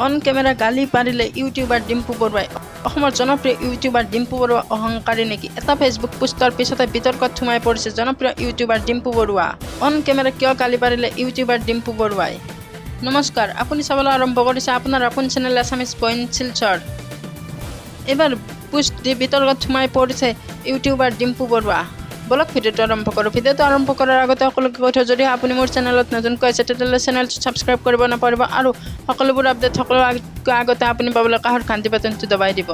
On camera গালি পাৰিলে YouTuber Dimpu বৰুৱাই। অসমৰ জনপ্ৰিয় ইউটিউবাৰ ডিম্পু বৰুৱা অহংকাৰী নেকি? এটা ফেচবুক পোষ্টৰ পিছতে বিতৰ্কত সোমাই পৰিছে জনপ্ৰিয় YouTuber Dimpu Baruah. On camera কিয় গালি পাৰিলে ইউটিউবাৰ ডিম্পু বৰুৱাই? নমস্কাৰ, আপুনি চাবলৈ আৰম্ভ কৰিছে আপোনাৰ আপোন চেনেল এছামিজ পইণ্ট শিলচৰ। এইবাৰ পোষ্ট দি বিতৰ্কত সোমাই পৰিছে ইউটিউবাৰ ডিম্পু বৰুৱা। ব'লক, ভিডিঅ'টো আৰম্ভ কৰোঁ। ভিডিঅ'টো আৰম্ভ কৰাৰ আগতে সকলোকে কৈ থওঁ, যদি আপুনি মোৰ চেনেলত নতুনকৈ আছে, তেতিয়াহ'লে চেনেলটো ছাবস্ক্ৰাইব কৰিব নাপাহৰিব আৰু সকলোবোৰ আপডেট সকলো আগতে আপুনি পাবলৈ কাষৰ ঘণ্টি বাটনটো দবাই দিব।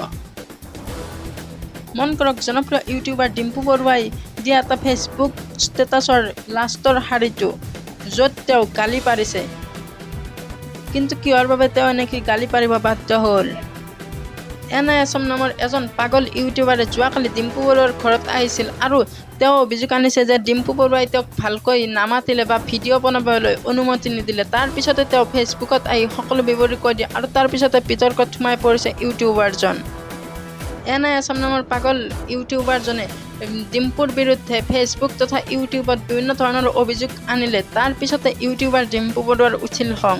মন কৰক, জনপ্ৰিয় ইউটিউবাৰ ডিম্পু বৰুৱাই দিয়া এটা ফেচবুক ষ্টেটাছৰ লাষ্টৰ শাৰীটো, য'ত তেওঁ গালি পাৰিছে। কিন্তু কিহৰ বাবে তেওঁ এনেকৈ গালি পাৰিব বাধ্য হ'ল? এন আই আছাম নামৰ এজন পাগল ইউটিউবাৰে যোৱাকালি ডিম্পু বৰুৱাৰ ঘৰত আহিছিল আৰু তেওঁ অভিযোগ আনিছে যে ডিম্পু বৰুৱাই তেওঁক ভালকৈ নামাতিলে বা ভিডিঅ' বনাবলৈ অনুমতি নিদিলে। তাৰ পিছতে তেওঁ ফেচবুকত আহি সকলো বিৱৰি কৈ দিয়ে আৰু তাৰ পিছতে বিতৰ্কত সোমাই পৰিছে ইউটিউবাৰজন। এন আই আছাম নামৰ পাগল ইউটিউবাৰজনে ডিম্পুৰ বিৰুদ্ধে ফেচবুক তথা ইউটিউবত বিভিন্ন ধৰণৰ অভিযোগ আনিলে। তাৰ পিছতে ইউটিউবাৰ ডিম্পু বৰুৱাৰ উঠিল খং।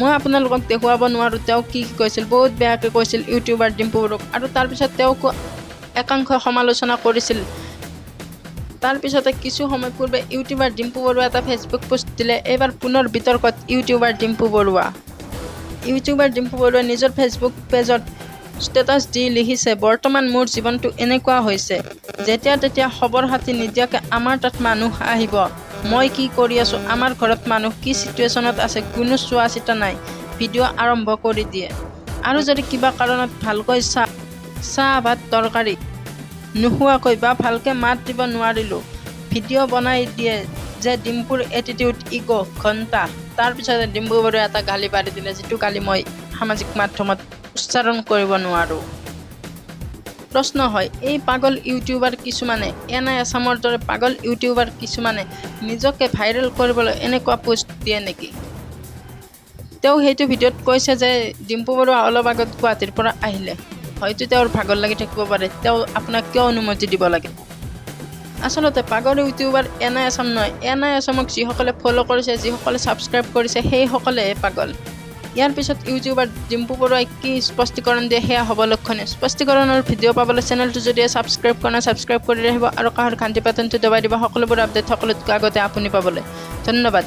মই আপোনালোকক দেখুৱাব নোৱাৰোঁ তেওঁ কি কি কৈছিল। বহুত বেয়াকৈ কৈছিল ইউটিউবাৰ ডিম্পু বৰুৱাক আৰু তাৰপিছত তেওঁকো একাংশই সমালোচনা কৰিছিল। তাৰপিছতে কিছু সময় পূৰ্বে ইউটিউবাৰ ডিম্পু বৰুৱাই এটা ফেচবুক পোষ্ট দিলে। এইবাৰ পুনৰ বিতৰ্কত ইউটিউবাৰ ডিম্পু বৰুৱা। ইউটিউবাৰ ডিম্পু বৰুৱাই নিজৰ ফেচবুক পেজত ষ্টেটাছ দি লিখিছে, "বৰ্তমান মোৰ জীৱনটো এনেকুৱা হৈছে, যেতিয়া তেতিয়া খবৰ খাতি নিদিয়াকৈ আমাৰ তাত মানুহ আহিব। মই কি কৰি আছো, আমাৰ ঘৰত মানুহ কি চিটুৱেশ্যনত আছে, কোনো চোৱা চিতা নাই, ভিডিঅ' আৰম্ভ কৰি দিয়ে। আৰু যদি কিবা কাৰণত ভালকৈ চাহ চাহ ভাত তৰকাৰী নোখোৱাকৈ বা ভালকৈ মাত দিব নোৱাৰিলোঁ, ভিডিঅ' বনাই দিয়ে যে ডিম্পুৰ এটিটিউড, ইগ' ঘণ্টা।" তাৰপিছতে ডিম্পু বৰুৱাই এটা গালি পাৰি দিলে, যিটো গালি মই সামাজিক মাধ্যমত উচ্চাৰণ কৰিব নোৱাৰোঁ। প্ৰশ্ন হয়, এই পাগল ইউটিউবাৰ কিছুমানে, এন আই আছামৰ দৰে পাগল ইউটিউবাৰ কিছুমানে নিজকে ভাইৰেল কৰিবলৈ এনেকুৱা পোষ্ট দিয়ে নেকি? তেওঁ সেইটো ভিডিঅ'ত কৈছে যে ডিম্পু বৰুৱা অলপ আগত গুৱাহাটীৰ পৰা আহিলে, হয়তো তেওঁৰ ভাগৰ লাগি থাকিব পাৰে, তেওঁ আপোনাক কিয় অনুমতি দিব লাগে? আচলতে পাগল ইউটিউবাৰ এন আই আছাম নহয়, এন আই আছামক যিসকলে ফ'ল' কৰিছে, যিসকলে ছাবস্ক্ৰাইব কৰিছে, সেইসকলেহে পাগল। ইয়াৰ পিছত ইউটিউবাৰ ডিম্পু বৰুৱাই কি স্পষ্টীকৰণ দিয়ে, সেয়া হ'ব লক্ষণীয়। স্পষ্টীকৰণৰ ভিডিঅ' পাবলৈ চেনেলটো যদি ছাবস্ক্ৰাইব কৰা নাই, ছাবস্ক্ৰাইব কৰি ৰাখিব আৰু কাষৰ ঘণ্টি বাটনটো দবাই দিব, সকলোবোৰ আপডেট সকলোতকৈ আগতে আপুনি পাবলৈ। ধন্যবাদ।